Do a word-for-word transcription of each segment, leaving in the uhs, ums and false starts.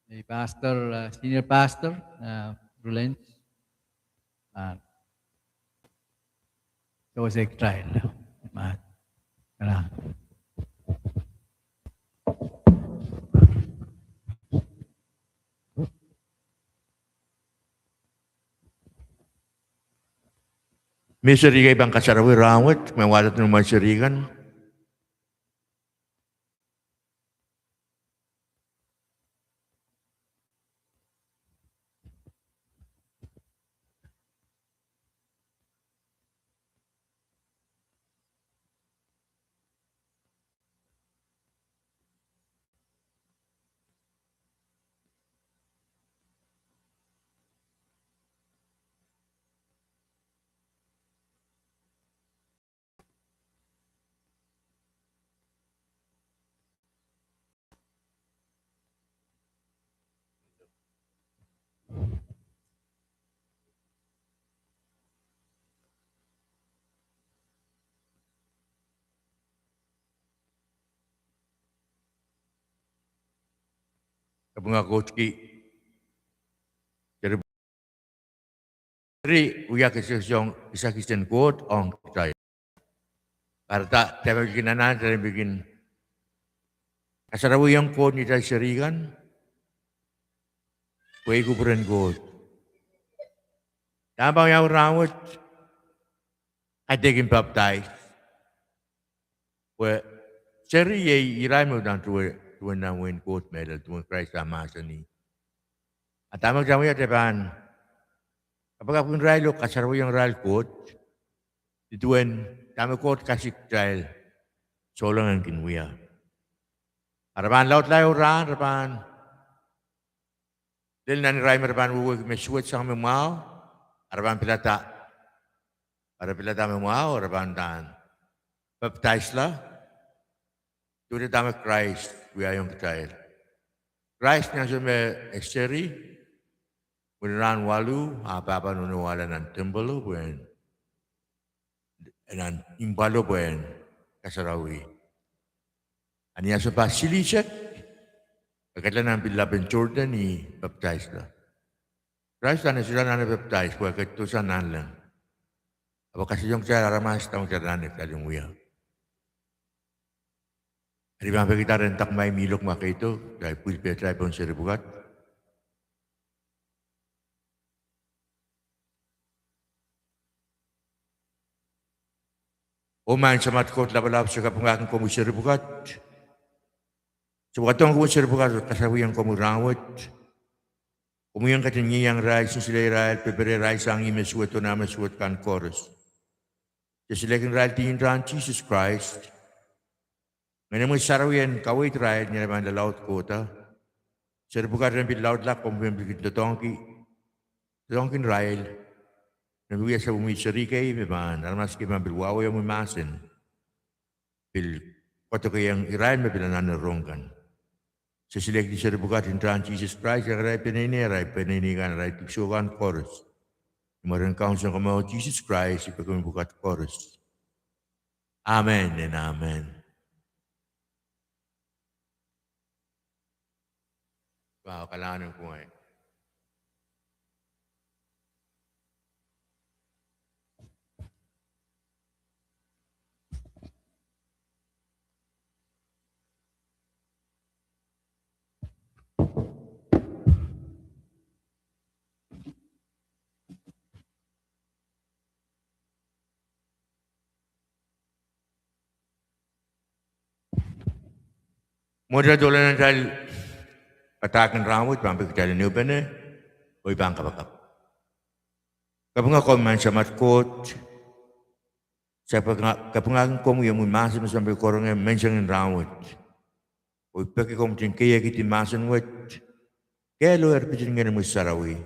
Ei pastor, eh, senior pastor, eh, Rulens. Ah. Sewese kitail. Ma. Kala. Mie seri kei pahn kasarawi rahnwet, me wahdo nan mwein seri kan. Kapinga Koht ki. Seri wia kisakis, kisakis en Koht ong kitail. Kahrehda dahme kin anahne, dahme kin kasarawihong Koht ni atail seri kan, pwe kupwuren Koht. Dahme pahn wiawi rahnwet, kaidehkin baptize. Pwe seri iei irail me uhdahn duwe, duwen nan wehin Koht mehlel, duwen Krais ah mahsanih. A dahme kitail wia, kitail pahn kapakapkin irail oh kasarawihong irail Koht, nin duwen dahme Koht kasik kitail souleng en kin wia. A re pahn laudla oh rahn, re pahn lel nan irail me re pahn wehwehki me suwed sang me mwahu, a re pahn pilada. A re pilada me mwahu, a re pahn uhdahn baptize la. Duwehte dahme Krais wiahiong kitail. Krais ni ansou me e seri, mwurin rahn waluh, ah pahpa nohno wahla nan temple pwehn, nan impwalo pwehn kasarawi. A ni ansou pahr silihsek, e ketla nan pil lapen Jordan ni baptize la. Krais anahne sohte anahne baptize, pwe e ketido sang nanleng. Ahpw e kasalehiong kitail aramas dahme kitail anahne kitail en wia. Eri pahn peki kitail en dak mwahu, mihlo mwahu keido, kitail pwil pehtail pohn seri pwukat. Oh Maing Samat Koht Lapalap, se kapingahkin komwi seri pwukat. Se pwukadohng komwi seri pwukat, kasarawihong komwi rahnwet. Komwi ong ketin ieiang irail, sinsile irail, pepere irail sang ihme suwed oh nahme suwed kan koaros. Se silehkin irail ni rahn Sises Krais. Ngehnomwi Sarawi en kaweid irail ni arail pahn lalaud kohda. Seri pwukat ren pil laudla, komwi pil kin doadoahngki, doadoahngkin irail. Ren pil wia sapwellime seri kei me pahn, aramas kei pahn pil wahwei omwi mahsen. Pil koadokiong irail me pil anahne rong kan. Se silehkin seri pwukat ni rahn Sises Krais, irail peneinei, irail peneinei kan, irail dipwisou kan koaros. Ni mwaren Kaun Sounkomour Sises Krais, I peki mehn pwukat koaros. Amen and amen. Wow, kalahngan en kumwail. Mwohn atail doula nan atail padahk en rahnwet, pahn peki kitail en ehupene, oh I pahn kapakap. Kapinga komwi Maing Samat Koht, se kapinga, kapingahkin komwi omwi mahsen me se pahn pil karonge menseng en rahnwet. Oh I peki komw kin keiekidi mahsen wet, kehl oh erpit en Ngehnomwi Sarawi.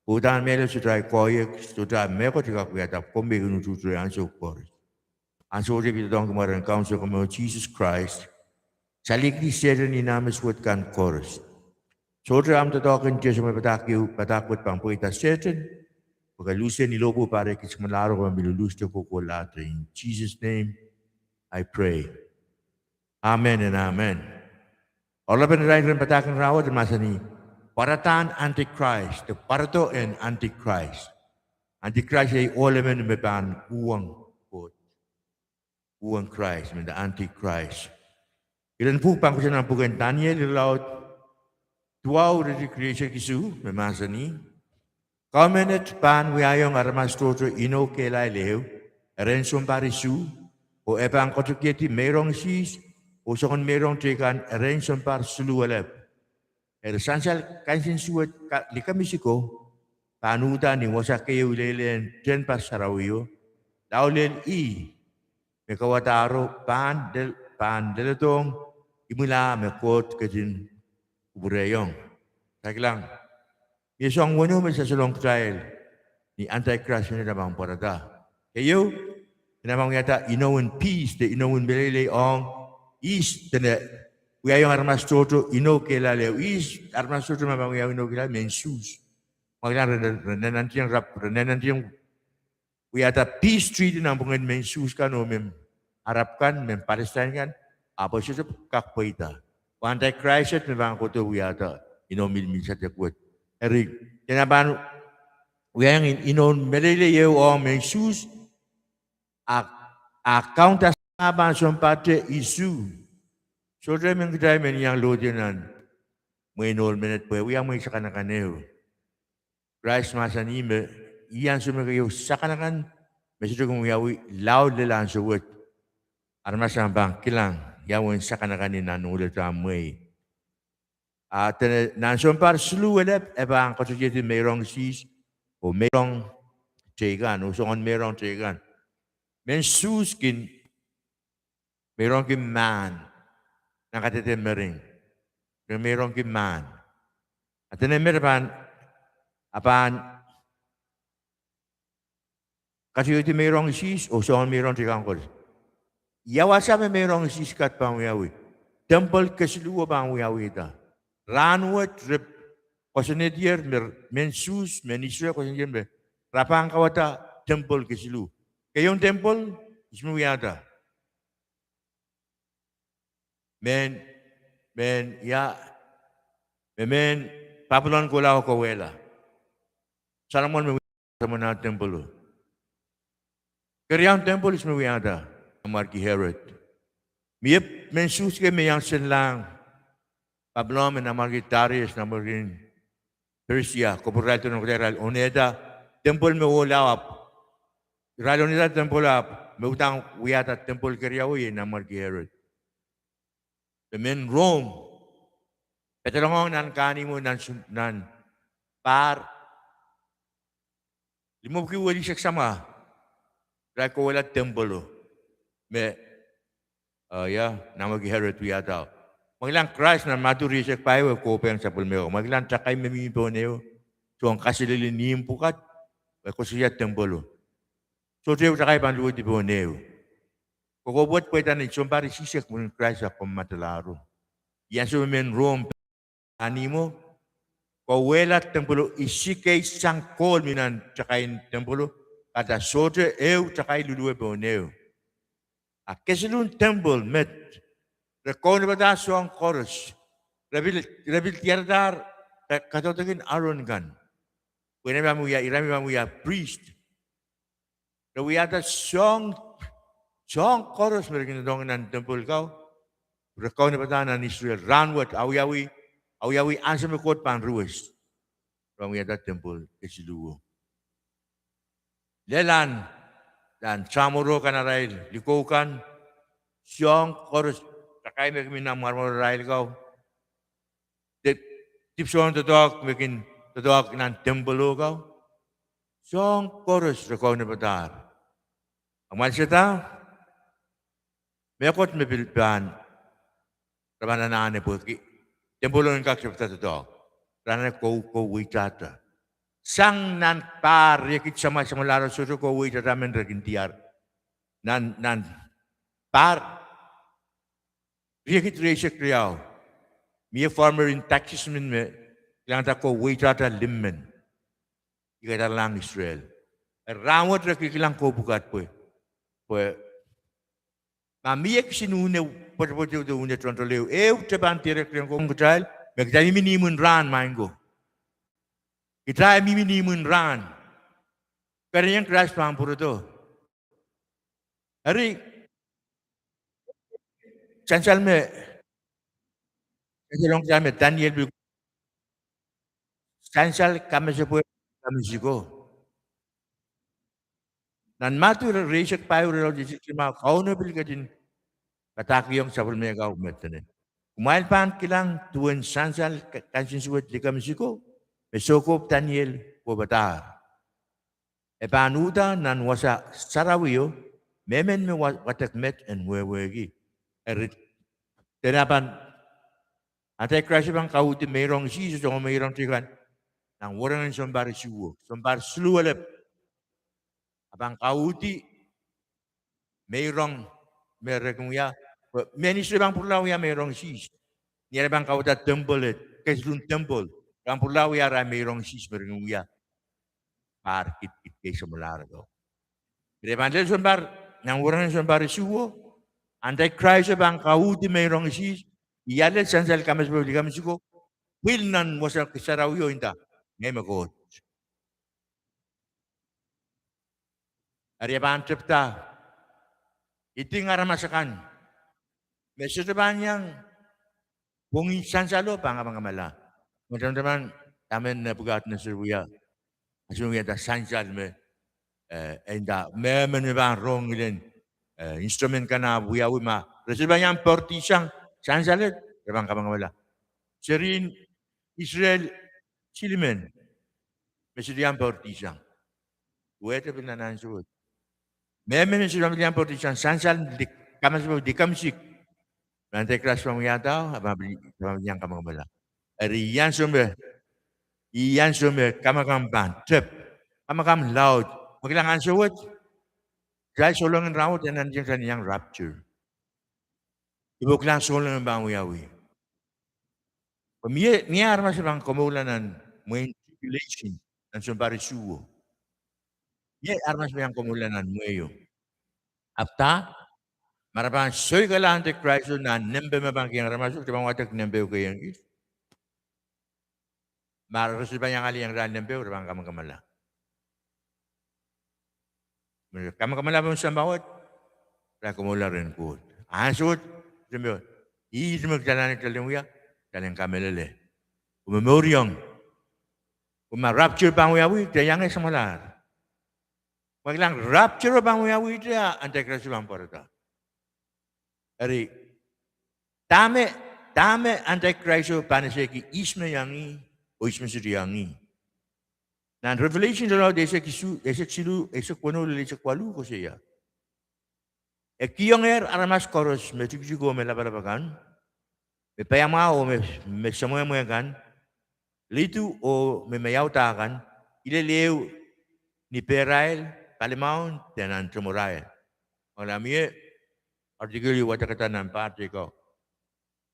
Uhdahn mehlel sohte ahi koahiek, sohte ahi mehkot I kak wiahda, komw me kin utuht reh ansou koaros. Ansou wet I pil doadoahngki ni mwaren Kaun Sounkomour Sises Krais. Salihkidi Sehdan oh nahme suwed kan koaros. Sohte ahmw doadoahk en tieso me padahk ieu, padahk wet pahn pweida Sehdan. Pwe ke luhse ni lohpwuo, pahr ekis me lahro, ke pahn pil luluhste kohkohlahte. In Jesus' name I pray. Amen and amen. Oaralapen irail rehn padahk en rahnwet e mahsanih, Pwaradahn Antichrist, de pwarodo en Antichrist. Antichrist iei ohl emen me pahn uhwong Koht. Uhwong Krais, me nda Antichrist. Iren pwuhk pahn kohsang nan pwuken Daniel irelaud duwau iretikitik rieisek isuh, me mahsanih: Kaumenet pahn wiahiong aramas tohto inou kehlail ehu, erein sounpar isuh, oh e pahn katokiedi meirong isihs oh soangen meirong teikan erein sounpar siluh elep. Eri sansal kansensuwed ka-, likemisiko pahn uhda ni wasa keieu ileile en tehnpas sarawio, lao lel ih me kauwadahro pahn lel-, pahn leledohng imwila me Koht ketin kupwurehiong. Kitail kilang, mie soahng weneu me sansalohng kitail ni Antichrist menet e pahn pwarada. Keieu, e pahn wiahda inoun peace, de inoun meleilei ong ihs, dene wiahiong aramas tohto inou kehlail ehu. Ihs aramas tohto me pahn wiahiong inou kehlail? Mehn Suhs. Ma kilang, re, re, re nantihong rap, re nantihong wiahda peace treaty nanpwungen mehn Suhs kan oh mehn Arab kan, mehn Palestine kan, ahpw e sohte kak pweida. Pwe Antichrist me pahn kohdo wiahda inou mil-, milmilsadek wet. Eri, dene pahn wiahiong in-, inoun meleilei ehu ong mehn Suhs, a, a kaunda sang pahn sounpar te isuh. Sohte men kitail men iang lohdi nan mwehin ohl menet pwe wia mwehi sakanakan ehu. Krais mahsanih me ih ansou me keieu sakanakan me sohte kin wiawi lao lel ansou wet. Aramas pahn kilang ia uwen sakanakan nan ohlahte mwehi. A dene nan sounpar siluh elep e pahn katokiedi meirong isihs oh meirong teikan oh soangen meirong teikan. Mehn Suhs kin meirongki mahn nan kadehde mering. Re meirongki mahn. A dene met e pahn, a pahn katokiedi meirong isihs oh soangen meirong teikan koaros. Ia wasa me meirong isihs kat pahn wiawi? Temple kesiluhwo pahn wiawihda. Rahnwet re koasoanehdier me, mehn Suhs, mehn Israel koasoanehdier me re pahn kauwada temple kesiluh. Keieun temple ihs me wiahda? Mehn, mehn, ia, me mehn Papilon kohla oh kauwehla. Solomon me wiahda Solomon ah temple o. Keriaun temple ihs me wiahda? Nanmwarki Herod. Mie mehn Suhs kei me iang senlahng Papilon, me nanmwarki Darius, nanmwarki Persia, kopwurirail tohn kitail, irail onehda temple me ohla ahpw, irail onehda temple ahpw me udahn wiahda temple keriau iei nanmwarki Herod. Me mehn Rom pedolongohng nan kahnihmwo, nan su-, nan pahr limepwiki welisek samwa, irail kauwehla temple o me, ah, ia, nanmwarki Herod wiahda. Ma kilang, Krais nan Madiu rieisek pahieu e kohpehng sapwellime ko. Ma kilang, takai me mihmi pohn ehu, soang kaselel en ihmw pwukat, e koasoia temple o. Sohte ehu takai pahn luwehdi pohn ehu. Kokohp wet pweida ni sounpar isihsek mwurin Krais ah komw matalahro. Ia ansou me mehn Rom kahnihmwo kauwehla temple o, isikei sang kohl mi nan takai en temple o, kahrehda sohte ehu takai luluwe pohn ehu. A kesiluhn temple met, re kaunopada soahng koaros. Re pil, re pil diaradahr ka-, kadoadoakin Aaron kan. Pwe irail me pahn wia, irail me pahn wia priest. Re wiahda soahng, soahng koaros me re kin doadoahngki nan temple kau, re kaunopada nan Israel. Rahnwet, awiawi, awiawi ansou me Koht pahn ruwes, re pahn wiahda temple kesiluhwo. Lel nan, nan samworo kan arail likou kan, soahng koaros, takai me kin mi nan mwarmwararail kau, de, dipwisoun doadoahk me kin doadoahk nan temple o kau, soahng koaros re kaunopadahr. Amwail sehda, mehkot me pil pahn, re pahn anahne pwehki temple o en kak tepda doadoahk, re anahne kou, kou weitahta. Sang nan pahr riekid samwal, samwalahro sohte kou weitahta men re kin diar. Nan, nan pahr riekid rieisek riau, mie former in Texas men me kilangada kou weitahta limmen, I kadarollahng Israel. Rahnwet re kilkilang kou pwukat pwe, pwe ma mie kisin uhne pwetepwet ehu de uhne toantoal ehu, ehute pahn direkreng kou kitail, me kitail mihmi ni imwin rahn maing ko. Kitail mihmi ni imwin rahn. Kerenihong Krais pahn pwurodo. Eri, sansal me, sansal ong kitail me Daniel pil, sansal kamesepwehk likamw isiko. Nan Madiu irelaud eisek pahieu, irelaud eisek limau, Kauno pil ketin padahkihong sapwellime kau me dene, kumwail pahn kilang duwen sansal kansensuwed likamw isiko, me soukohp Daniel kohpadahr. E pahn uhda nan wasa sarawio, mehmen me wadek met en wehwehki. Eri, dene a pahn, Antichrist pahn kauhdi meirong Sises oh meirong teikan nan werengen sounpar isuh, sounpar siluh elep. A pahn kauhdi meirong me re kin wia, pwe mehn Israel pahn pwurala wia meirong Sises. Ni ara pahn kauhda temple, e kesilun temple, pahn pwurala wia ara meirong Sises me re kin wia. Pahr kidkid kei samwalahr ko. Eri pahn lel sounpar, nan werengen sounpar isuh, Antichrist pahn kauhdi meirong Sises, ia lel sansal kamesepwehk likamw isiko, pil nan wasa sarawio, inda, Ngehi me Koht. Eri e pahn tepda, iding aramas akan me sohte pahn iang pwongih sansalo pahn kamakamalala. Me tamataman, dahme Nebuchadnezzar wia, a sohte wiahda sansal me, eh, inda, mehmen me pahn rong ngilen, eh, instrument kan ahpw wiawi ma re sohte pahn iang poaridi sang sansal, re pahn kamakamalala. Serien Israel silimen me sohte iang poaridi sang. Duwehte pil nan ansou wet. Mehmen me sohte pahn pil iang poaridi sang sansal kamesepwehk likamw isik me Antichrist pahn wiahda, a pahn pil, pahn pil iang kamakamalala. Eri ansou me, ih ansou me kamakam pahn tep, kamakam laud. Ma kilang ansou wet, kitail Souleng en rahnwet e nantihong kitail iang rapture. Ih pwe kilang Souleng me pahn wiawi. Pwe mie, mie aramas me pahn komourla nan mwehin tribulation, nan sounpar isuh. Mie aramas me iang komourla nan mweio. Ahpw ma re pahn soikala Antichrist nan nempe me pahn kihong aramaso, kitail pahn wadek nempeo keiong kis. Ma re sohte pahn iang ale iang irail nempeo, re pahn kamakamalala. Me kamakamalala pohn sampah wet, re komourla rehn Koht. Ansou wet, ihte me kitail anahne kitail en wia, kitail en kamehlele oh momouriong. Pwe ma rapture pahn wiawi, kitail iang samwalahr. Ma kilang rapture pahn wiawihte, a Antichrist pahn pwarada. Eri, dahme, dahme Antichrist pahn esehki ihs me iang ih oh ihs me sohte iang ih. Nan Revelation irelaud eisek siluh, eisek weneu lel eisek waluh koasoia, e kihongehr aramas koaros me tikitik oh me lapalap akan, me paiamwahu oh me, me semwehmwe kan, lidu oh me maiauda kan, kilel ehu ni pehrail, palimaun de nan temwerail. Mie article wadekada nan pahr teiko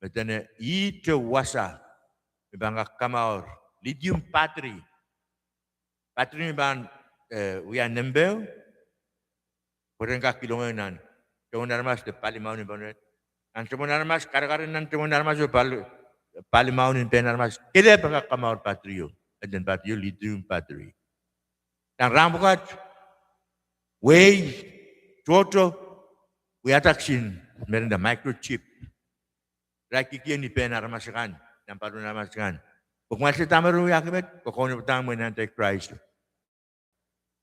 me dene ihte wasa me pahn kak kamour lithium battery. Battery me pahn, eh, wia nempeo, pwe ren kak kilongehng nan temwen aramas de palimaun en pahn wet. Nan temwen aramas, karakar nan temwen aramas oh pali, palimaun en pehn aramas kelehpw kak kamour batteryo. Eden batteryo, lithium battery. Nan rahn pwukat, wehi tohto wiahda kisin me re nda microchip. Re kihkihong ni pehn aramas akan, nan palimaun aramas akan, pwe kumwail se dahme re wiahki met, pwe kaunopada mwein Antichrist.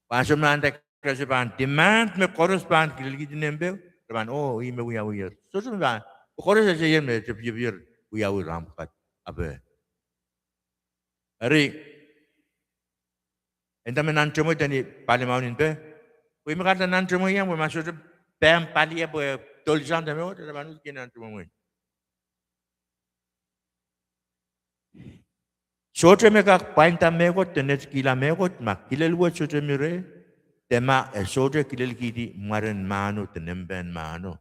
Pwe ansou me Antichrist pahn demand me koaros pahn kilelkihdi nempeo, re pahn, oh, ih me wiawier. Sohte me pahn, pwe koaros eseier me tepiepier wiawi rahn pwukat. Ahpw, eri, e nda me nan temwe de ni palimaun en peh. Pwe ih me kahrehda nan temwe iang, pwe ma sohte pahn pali ie pwe dolsang de mehkot, re pahn uhd kihong nan temwe mwein. Sohte me kak pwainda mehkot de netikihla mehkot ma kilel wet sohte mi reh, de ma e sohte kilelkihdi mwaren mahno de nempehn mahno.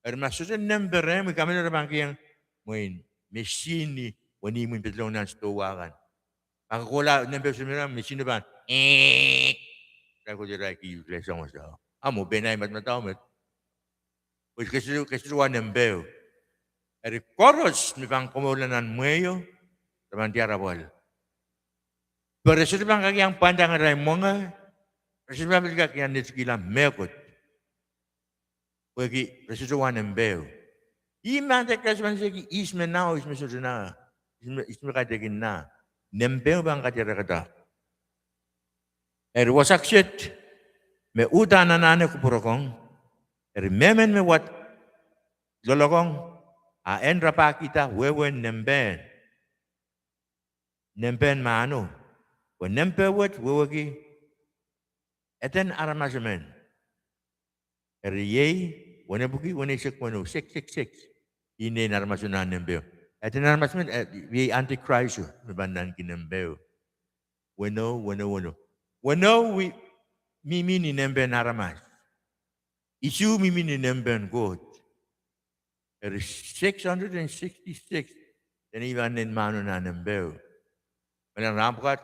Eri ma sohte nempe reh, mie kamehlele re pahn kihong mwein machine ni wenihmw en pedolong nan sidohwa kan. Ma ke kohla nempeo sohte mi reh, machine pahn, eh, irail kohdi irail kihong lehsang wasa. A mwo pein ahi madamadau met. Pwe ke sohte, ke sohte wa nempeo. Eri koaros me pahn komourla nan mweio, re pahn diar apwal. Pwe re sohte pahn kak iang pwandang arail mwenge, re sohte pahn pil kak iang netikihla mehkot. Pwehki re sohte wa nempeho. Ih me Antichrist pahn sehki ihs me nah, ihs me sohte nah, ihs me, ihs me kaidehkin nah. Nempeho pahn kadirekda. Eri wasa kiset me uhdahn anahne kupwurokong, eri mehmen me wad loalokong, a en rapahkihda wehwehn nempehn, nempehn mahno. Pwe nempeho wet wehwehki eden aramas emen. Eri iei, wenepwuki weneisek weneu, six six six. Ih nein aramas o nan nempeho. Eden aramas emen, eh, iei Antichrist o, me pahn naineki nempeho. Weneu, weneu, weneu. Weneu wi, mihmi ni nempehn aramas. Isuh mihmi ni nempehn Koht. Eri six hundred and sixty-six, dene ih pahn nein mahno nan nempeho. Menen rahn pwukat,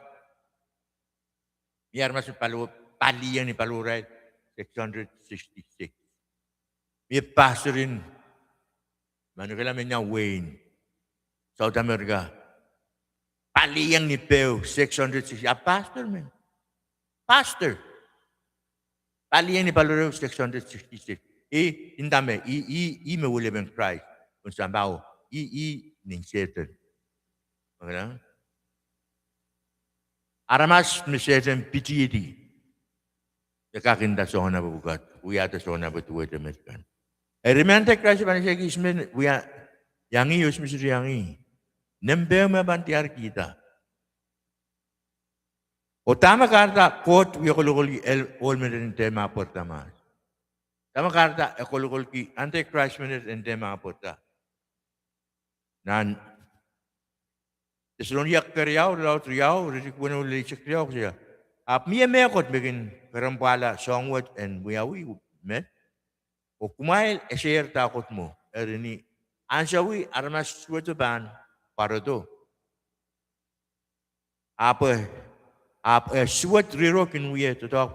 mie aramas me pali, paliong ni paliwarail, six hundred sixty-six. Mie pastor en, manokehla me nya wehin South America, paliong ni peho, six hundred sixty, a pastor men. Pastor. Paliong ni paliwar, six hundred sixty-six. Ih, inda me, ih, ih, ih me wilipen Krais, pohn sampah o, ih, ih, nin Sehdan. Okei? Aramas me Sehdan pitihedi. E kak inda soangen ahpw pwukat, wiahda soangen ahpw duwehte met kan. Eri me Antichrist pahn sehki ihs me wia, iang ih, oh ihs me sohte iang ih. Nempeho me pahn diarkihda. Oh dahme kahrehda Koht wie kolokolki el, ohl menet en dehr mahpwerda mahs. Dahme kahrehda e kolokolki Antichrist menet en dehr mahpwerda. Nan Tesalonika keriau, irelaud riau, iretikitik weneu lel eisek riau, koasoia. Ahpw mie mehkot me kin kerempwahla soahng wet en wiawi met. Oh kumwail esehier dahkot mwo. Eri ni ansou aramas suwedo pahn pwarodo. Ahpw, ahpw, eh, suwed riro kin wie doadoahk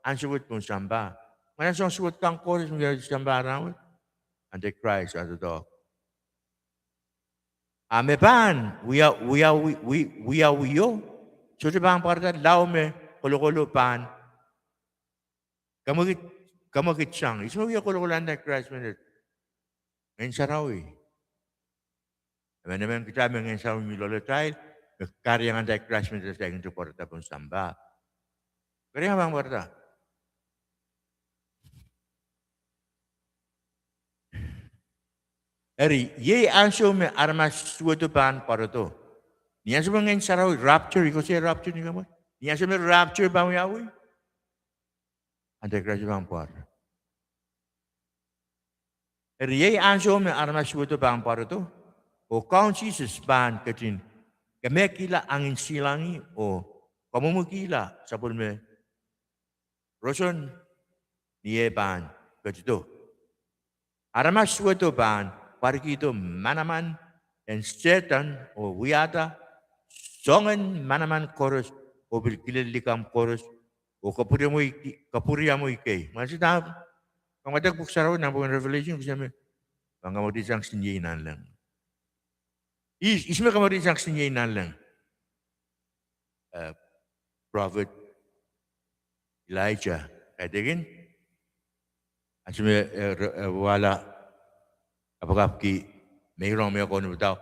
ansou wet pohn sampah. Mwein soahng suwed kan koaros me wie sampah rahnwet. Antichrist ah doadoahk. A me pahn wia, wia, wi, wi, wiawio. Sohte pahn pwarada lao me kolokol o pahn kamwekid, kamwekid sang. Ihs me wie kolokol Antichrist menet? Ngehn Sarawi. Emenemen kitail me Ngehn Sarawi mi loalatail, me kahrehiong Antichrist menet atail kin pwarada pohn sampah. Kahrehiong pahn pwarada. Eri, iei ansou me aramas suwedo pahn pwarodo. Ni ansou me Ngehn Sarawi rapture, I koasoia rapture ni kamwe. Ni ansou me rapture pahn wiawi, Antichrist pahn pwar. Eri iei ansou me aramas suwedo pahn pwarodo, oh Kaun Sises pahn ketin kemehkihla angin silangih oh kamwomwekihla sapwellime roson ni eh pahn ketido. Aramas suwedo pahn pwarikihdo manaman en Sehdan oh wiahda soangen manaman koaros oh pil kilel likamw koaros oh kapwuriamwei, kapwuriamwei kei. Mwein se dahme, pahn wadek Pwuhk Sarawi nan pwuken Revelation, koasoia me pahn kamwekid sang siniei nanleng. Ihs, ihs me kamwekid sang siniei nanleng? Eh, prophet Elijah, kaidehkin? Ansou me, eh, re-, eh, wahla kapakapki meirong me e kin padahk,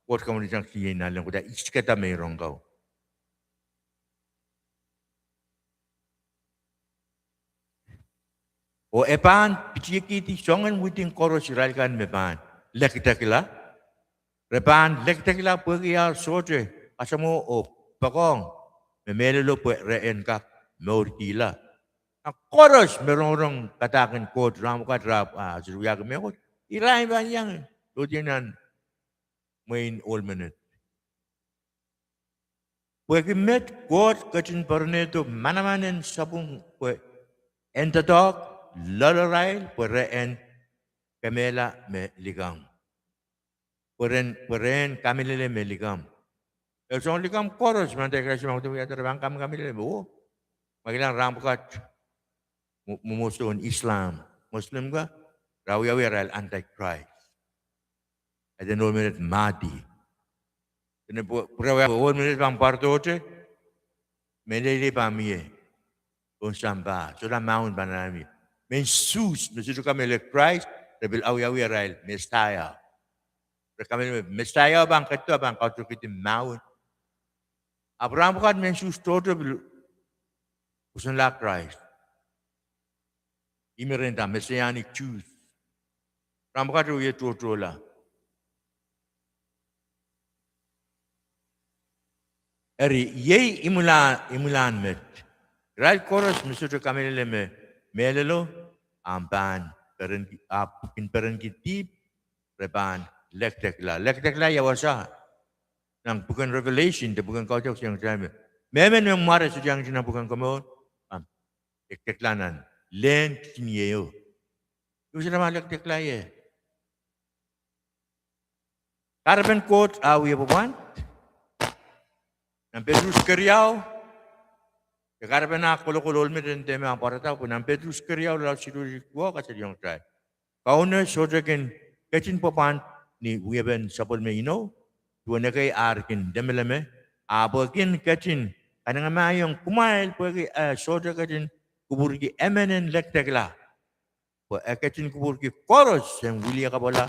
Koht kamwekid sang siniei nanleng, kohda iskada meirong kau. Oh e pahn pitihkihdi soangen widing koaros irail kan me pahn lekdekla. Re pahn lekdekla pwehki ar sohte kasamwo oh poakohng me mehlelo pwe re en kak mourkihla. A koaros me rongorong padahk en Koht, rahn pwukat re ahpw, ah, sohte wiahki mehkot, irail pahn iang, lohdiong nan mwehin ohl menet. Pwehki met, Koht ketin poaronehdo manaman en sapwung pwe en doadoahk loalarail pwe re en kemehla me likamw. Pwe re en, pwe re en kamehlele me likamw. Eri soangen likamw koaros me Antichrist pahn kohdo wiahda, re pahn kam-, kamehlele me, oh. Ma kilang rahn pwukat, mwo-, mwomwohdiso en Islam, Muslim ka, re wiawi arail Antichrist. Eden ohl menet Mahdi. Dene pwe, pwe re wiawi ohl menet pahn pwarodohte, Meleilei pahn mie pohn sampah, sohla mahwen pahn anahne mie. Mehn Suhs me sohte kamehlele Krais, re pil awiawih arail Mesaia. Re kamehlele me Mesaia pahn ketido, pahn kautokeidi mahwen. Ahpw rahn pwukat mehn Suhs tohto pil pwosonla Krais. Ih me re nda Messianic Jews. Rahn pwukat re wie tohtohla. Eri iei imwilahn, imwilahn met. Irail koaros me sohte kamehlele me mehlelo, ahpw pahn peren, ahpw kin perenki dihp, re pahn lekdekla. Lekdekla ia wasa? Nan pwuken Revelation de pwuken Kaujohn, sohte iang kitail me, mehmen me mware sohte iang kitail nan pwuken komour, ahpw lekdekla nan lehn kisiniei o. Ih wasa ma lekdekla ie. Kahrepen Koht ah wie pwupwand. Nan Petrus keriau, de kahrepen ah kolokol ohl met en dehme ah pwarada, pwe nan Petrus keriau, irelaud siluh, iretikitik duwau, kasalehiong kitail, Kauno sohte kin ketin pwupwand ni wiepen sapwellime inou, duwen ekei ar kin lemeleme, ahpw e kin ketin kanengamahiong kumwail pwehki e sohte ketin kupwurki emen en lekdekla, pwe e ketin kupwurki koaros en wiliakapwala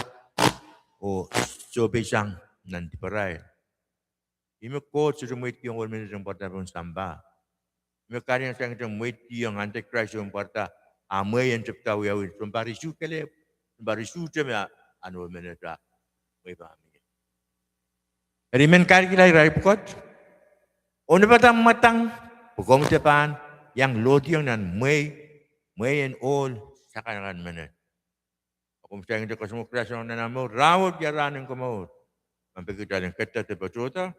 oh sohpeisang nan diparail. Ih me Koht sohte mweidkiong ohl menet en pwarada pohn sampah. Ih me kahrehda e sohte mweidkiong Antichrist en pwarada ah mwehi en tepda wiawi sounpar isuh kelehpw, sounpar isuhte me ah, ah ohl menet ah mwehi pahn mie. Eri I men kairkihla irail pwukat, onopada mwadang, pwe komw de pahn iang lohdiong nan mwehi, mwehi en ohl sakanakan menet. A komw saikinte koasoamw Krais nan omw mour rahnwet, ia rahn en komour, ma peki kitail en ketido de patohda.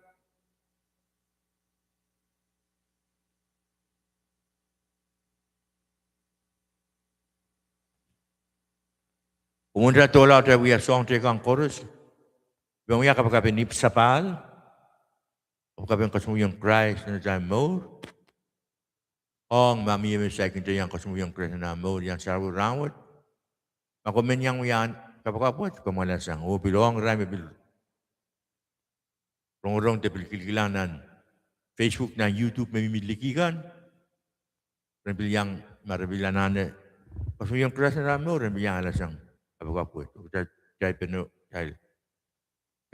Komw nda dohlahte wia soahng teikan koaros, pwe wia kapakap en ipwsapahl, kapakap en koasoamwiong Krais nan atail mour. Ong ma mie me saikinte iang koasoamwiong Krais nan omw mour, iang sarawi rahnwet, ma komw men iang wia kapakap wet, komw alasang. Oh pil ong irail me pil rongorong de pil kilkilang nan Facebook, nan YouTube me mihmi liki kan, ren pil iang, ma re pil anahne koasoamwiong Krais nan omw mour, ren pil iang alasang kapakap wet. Kitail, kitail pahn, kitail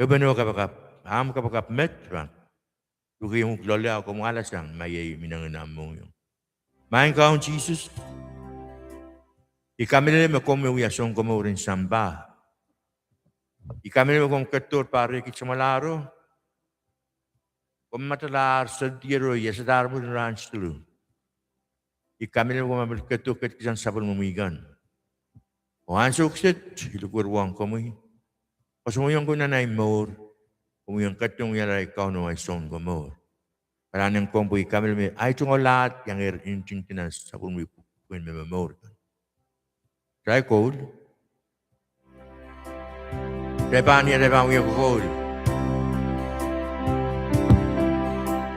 ehupene kapakap, ahmw kapakap met pahn lukehiong uhk loale, oh komw alasang ma iei minengen omw mohngiong. Maing Kaun Sises, I kamehlele me komw me wia Sounkomour en sampah. I kamehlele me komw ketidohr pahr riekid samwalahro, komw matalahr, sendiro, iasadahr mwurin rahn siluh. I kamehlele me komw pil ketido ketkihsang sapwellimomwi kan. Oh ansou kiset I likwerwohng komwi, koasoamwiong komwi nan ahi mour, komwi en ketido wialahr ahi Kaun oh ahi Sounkomour. Kalahngan en komw pwe I kamehlele me ahi tungoal ahd iangehr ntingdi nan sapwellimomwi pwuhken me momour kan. Kitail koul. Kitail pahn, kitail pahn wie kokoul.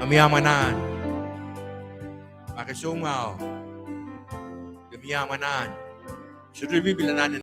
Mie mwahnahn. Ma ke soumwahu, mie mwahnahn. Sohte pil anahn